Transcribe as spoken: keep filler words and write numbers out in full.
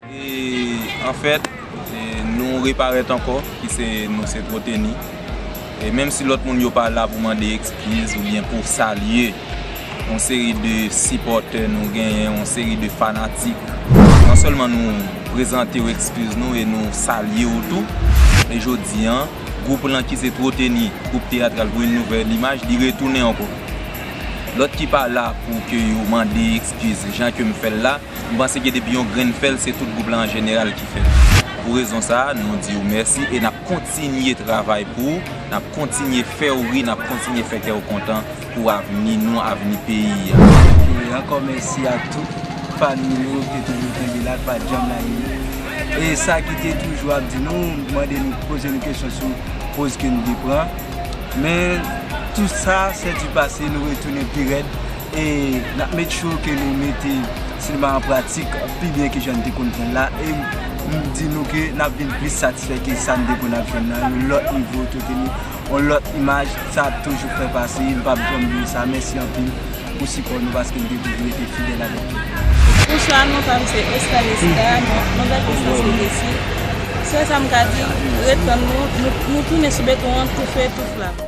E anfèt, e nou reparèt ankò, ki se nou se Twoteni. E menm si lòt moun yo pa la pou mande ekskiz oubyen pou salye yon seri de sipòtè nou genyen, yon seri de fanatik, non sèlman nou prezante w ekskiz nou e nou salye w tou, men jodi an, gwoup lan ki se Twoteni, gwoup teyatral pou une nouvelle image, li retounen ankò. Lòt ki pa la pou ke yo mande ekskiz jan ke m fè l la, m panse ke depi yon grenn fè l, se tout gwoup la an jeneral ki fè l. Pou rezon sa a, nou di w mèsi e n ap kontinye travay pou ou, n ap kontinye fè w ri, n ap kontinye fè kè w kontan pou avni nou, avni peyi a. E ankò mèsi ak tout fanmi nou ki te toujou kenbe la, ki pa t janm lage nou. E sa ki te toujou ap di nou, mande nou, poze nou kesyon sou poz ke nou te pran. Men tout sa, se du passé, nou retounen pi rèd. E n ap make sure ke nou mete sinema an pratik pi byen ke jan n te konn fè l la. E m di nou ke n ap vin plis satisfè ke sa n te konn ap jwenn nan yon lòt nivo, Twoteni, yon lòt imaj, sa ap toujou fè pase, m p ap janm bliye sa. Mèsi anpil pou sipò nou paske n te toujou rete fidèl avèk nou. Bonswa, non pa m se Oscar Jessica, non, non bèl Oscar se Jessy. Sèl sa m ka di, ret tann nou, nou, nou tounen sou beton an, tou feu, tou flam.